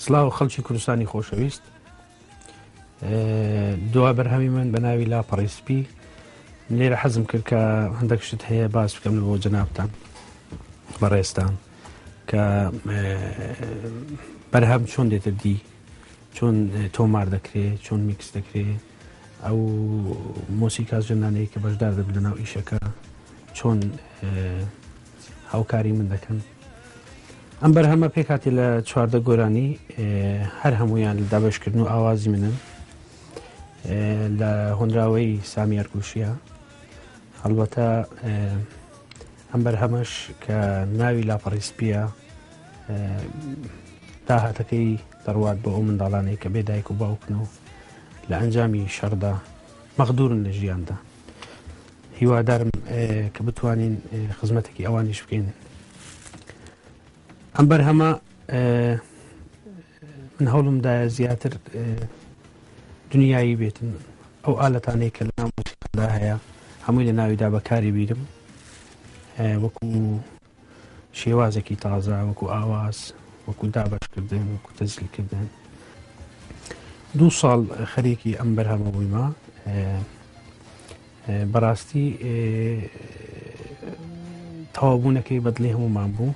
سڵاو خەڵکی کوردستانی خۆشەویست. دوا بەرهەمی من بە ناوی لاپەڕی سپی. لێرە حەزم کرد کە هەندێک شت هەیە باس بکەم لە بۆ جەنابتان بەڕێزتان کە بەرهەم چۆن دێتە دی، چۆن تۆمار دەکرێ، چۆن mix دەکرێ، ئەو مۆسیکا ژەنانەی کە بەشدار دەبن لە ناو ئیشەکە چۆن هاوکاری من دەکەن. ئەم بەرهەمە پێکهاتێ لە 14 گۆرانی، هەر هەمویان لە دابەشکردن و ئاوازی منن، لە هۆنراوەی سامی ئەرگوشیە. هەڵبەتە ئەم بەرهەمەش کە ناوی لاپەڕی سپیە، داهاتەکەی دەڕوات بۆ ئەو منداڵانەی کە بێ دایک و باوکن و لە ئەنجامی شەڕدا مەغدورن لە ژیاندا. هیوادارم کە بتوانین خزمەتێکی ئەوانیش بکەین. ئەم بەرهەمە من هەوڵمدایە زیاتر دنیایی بێتن، ئەو ئالەتانەی کە لە ناو مۆسیقادا هەیە هەمووی لە ناویدا بەکاری بیرم، وەکو شێوازێکی تازە، وەکو ئاواز، وەکو دابەشکردن، وەکو تەزیلکردن. 2 ساڵ خەریکی ئەم بەرهەمە بوویمە. بەڕاستی تەواوبوونەکەی بەدڵی هەمومان بوو،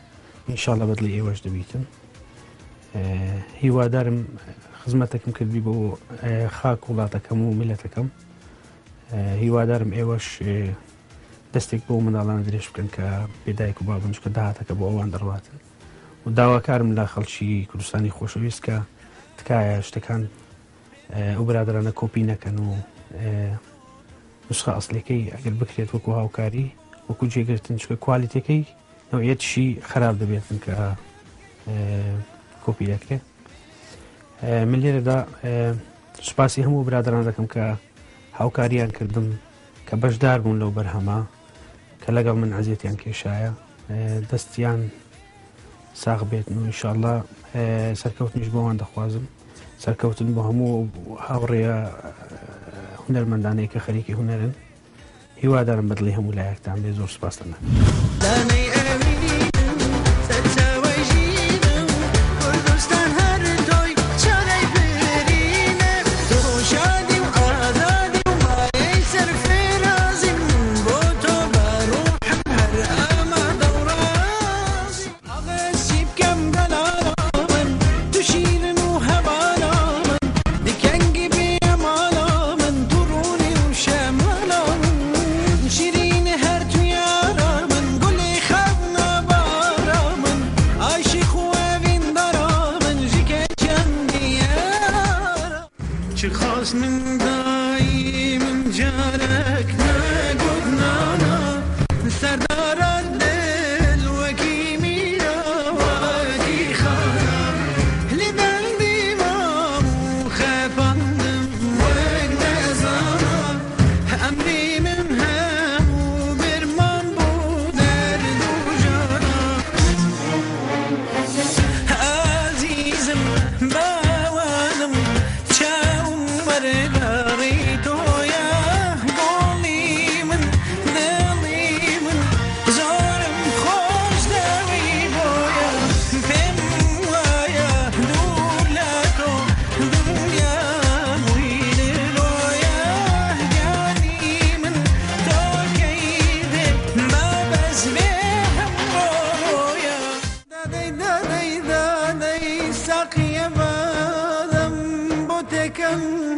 ئینشاءڵڵا بەدڵی ئێوەش دەبیتن. هیوادارم خزمەتێکم کردبی بۆ خاک وڵاتەکەم و میلەتەکەم. هیوادارم ئێوەش دەستێک بۆ منداڵان درێژ بکەن کە بێدایک و بابن، چونکە داهاتەکە بۆ ئەوان دەڕواتن. و داواکارم لە خەڵکی کوردستانی خۆشەویست کە تکایە شتەکان ئەو برادرانە کۆپی نەکەن و نسخە ئەسلەکەی ئەگەر بکرێت وەکو هاوکاری وەکو جێگرتن، چونکە کوالیتەکەی نەوعیەتشی خراپ دەبێتن کە کۆپی دەکرێت. من لێرەدا سوپاسی هەموو برادران دەکەم کە هاوکاریان کردم، کە بەشدار بوون لەو بەرهەمە، کە لەگەڵ من عەزیەتیان کێشایە. دەستیان ساغ بێتن و ئینشاءڵڵا سەرکەوتنیش بۆوان دەخوازم، سەرکەوتن بۆ هەموو هاوڕێیە هونەرمەندانەی کە خەریکی هونەرن. هیوادارم بەدڵی هەموو لایەکتان بێ. زۆر سوپاستان دەکەم. ساقیە بادەم بۆ تێکەم.